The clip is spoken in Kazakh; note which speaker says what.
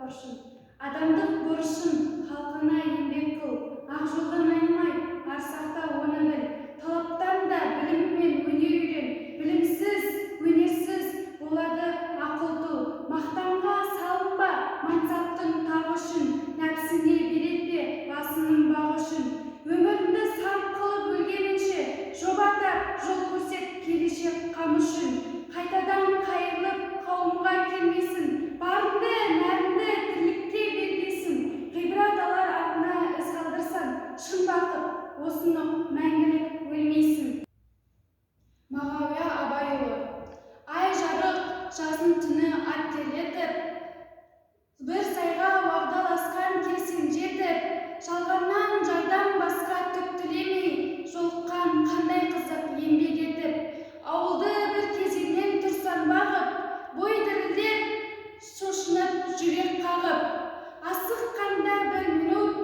Speaker 1: құршын. Адамдық борышын, халқыңа еңбек қыл. Ақ жолдан айнымай, ар сақта, оны біл. Талаптан да білім мен өнер үйрен. Білімсіз, өнерсіз болады ақыл тұл. Мақтанға салынба мансаптың тағы үшін. Нәпсіңе беретпе басының бағы үшін. Өміріңді сарп қылып өлгеніңше, жоба тап, жол көрсет келешек қамы үшін. Қайтадан қайырылып қауымға келмесін. Барыңды, нәріңді тірлікке бергейсің. Ғибрат алар артына із қалдырсаң, шын бақыт осыны, мәңгілік өлмейсің. Мағауия Абайұлы. Ай жарық жаздың түні ат терлетіп, бір сайға уағдаласқан келсең жетіп, жалғаннан, жардан басқа түк тілемей, жолыққан қандай қызық еңбек етіп. Ауылды бір кезеңнен тұрсаң бағып, бой дірілдеп, шошынып, жүрек қағып, асыққанда бір минут.